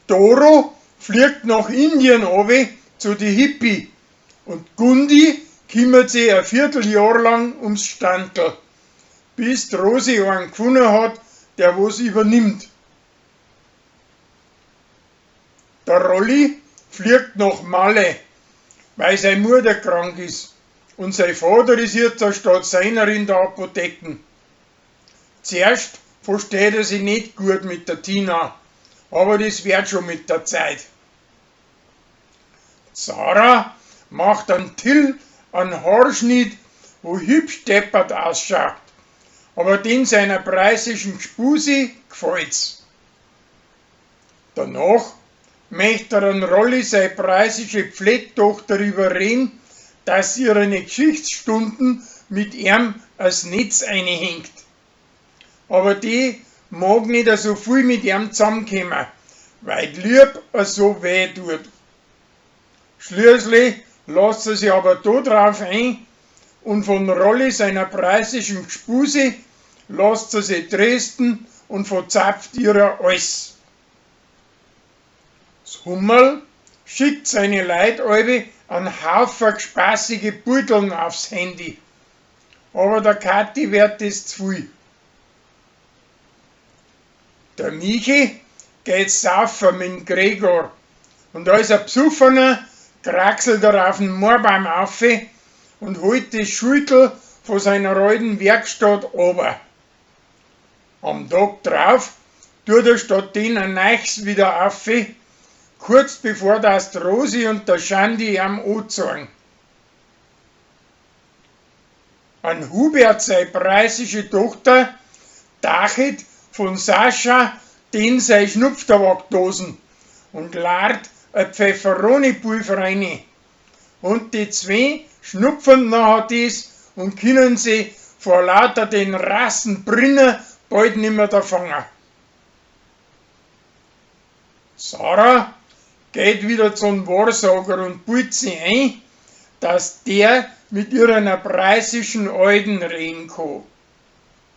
Doro fliegt nach Indien owe zu die Hippie und Gundi kümmert sich a Vierteljahr lang ums Standl, bis d'Rosi an g'funnen hat, der wos übernimmt. Der Rolli fliegt nach Malle, weil sei Mutter krank is und sei Vater is jetzt statt seiner in der Apotheken. Zuerst versteht er sich net gut mit der Tina, aber das wird schon mit der Zeit. Sarah macht an Till an Haarschnitt, wo hübsch deppert ausschaut, aber den seiner preußischen Gspusi gfallt's. Danach möcht er an Rolli sei preußische Pflegtochter überreden, dass sie ihre Geschichtsstunden mit ihm als Netz einhängt. Aber die mag nicht so viel mit ihm zusammenkommen, weil die Lieb so weh tut. Schließlich lässt sie sich aber da drauf ein und von Rolli seiner preußischen Gspusi lässt sie sich trösten und verzapft ihrer alles. Das Hummerl schickt seine Leut alle an Haufen spaßige Beuteln aufs Handy. Aber der Kathi wird das zu viel. Der Michi geht saufen mit dem Gregor und als er besoffener kraxelt er auf den Moorbaum auf und holt das Schultel von seiner alten Werkstatt ober. Am Tag drauf tut er statt den ein neues wieder auf, kurz bevor das die Rosi und der Schandi ihm anzeigen. An Hubert sei preußische Tochter dachet von Sascha den sei Schnupftabakdosen und lad ein Pfefferoni-Pulver rein. Und die zwei schnupfen nachher das und können sie vor lauter den Rassen Brinner bald nimmer da fangen. Sarah geht wieder zum Wahrsager und pult sie ein, dass der mit ihrer preußischen Alten reden kann.